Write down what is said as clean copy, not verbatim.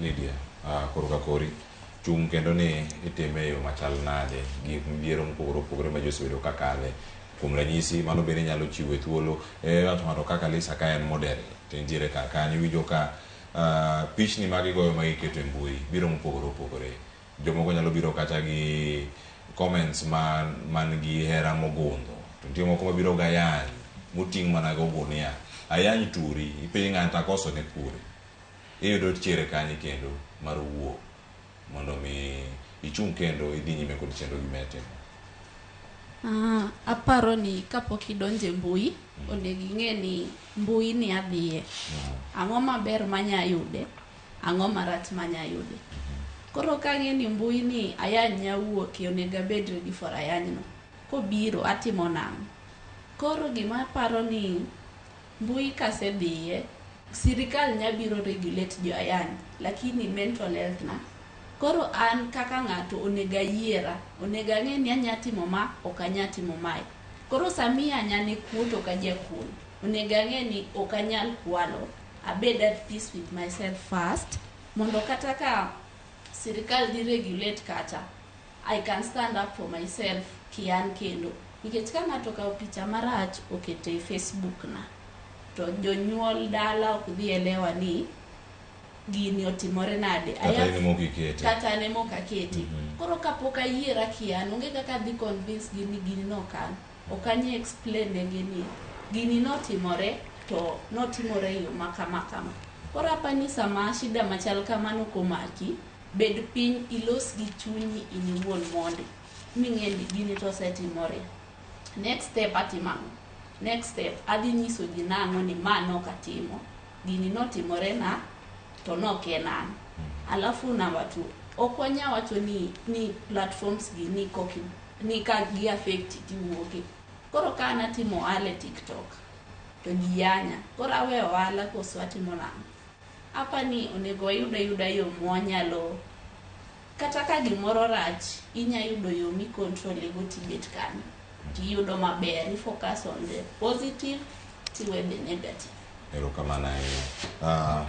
Lydia, koro ka kori chung' kendo ni itime e yo machal nade gi midhiero mopogore opogore ma ji osebedo ka kadhe. Kuom ranyisi, mano bende inyalo chiwo e thuolo e ng'ato ng'ato kaka Lisa ka en model to entiere kar kanyo iwinjo ka pichni ma gigoyo ma giketo e mbui biro mopogore opogore. Jomoko nyalo biro kata gi comments man gi hera mogundho. To nitie moko mabiro gi ayany moting' mana gi ogunia. Ayany turi, ipenjo ng'ani to akoso ne kure. Iyudo chiere kanye kendo mar wuok mondo mi ichung' kendo idhi nyime kod chenro gi metimo. Aparo ni kapok idonjo e mbui, onego ing'e ni mbui ni adhiye. Ang'o maber manya yude, ang'o marach manya yude. Koro kang'e ni mbui ni ayany nya wuokie, onego abed ready for ayany no. Kobiro atimo nang'o? Koro gima aparo ni mbui kasedhiye, sirikal nya biro regulate jo ayany, lakini mental health na. Koro an kaka ng'ato onego ayiera, onego ang'e ni anya timo ma, ok anya timo mae. Koro sama iyanya ne kuo to ok ajakuo. Onego ang'e ni ok anyal kwalo, abed at peace with myself first, mondo kata ka sirikal dhi regulate kacha, I can stand up for myself kian kendo. Nikech ka ng'ato okawo picha marach oketo e Facebook na, to jonyuol dala ok dhi elewa ni gini otimore nade. Kata in ema ok ikete. Kata an ema ok akete. Koro kapok ayiera kian, onge kaka adhi convince gi ni gini nok an. Ok anya explain negi ni gini notimore to notimore e yo ma kama kama. Koro apani sama shida machal kamano komaki, bed piny ilos gi chunyi in iwuon mondi. Ming'e ni gini to osetimore. Next step atimo ang'o? Next step adhi nyiso ji nang'o ni ma nok atimo. Gini notimore na to nok en an. Alafu number 2, ok wanya wacho ni platforms gi ni koki ni ka gi affect tiwuoke. Koro ka an atimo ohala e TikTok to ji yanya. Koro aweyo ohala koso atimo nang'o? Apani onego wayud ayuda yo mwanyalo kata ka gimoro rach inya yudo yo mi control go tibet kanyo. Tiyudo maber, i focus on the positive tiwe the negative. Erokamano ahinya.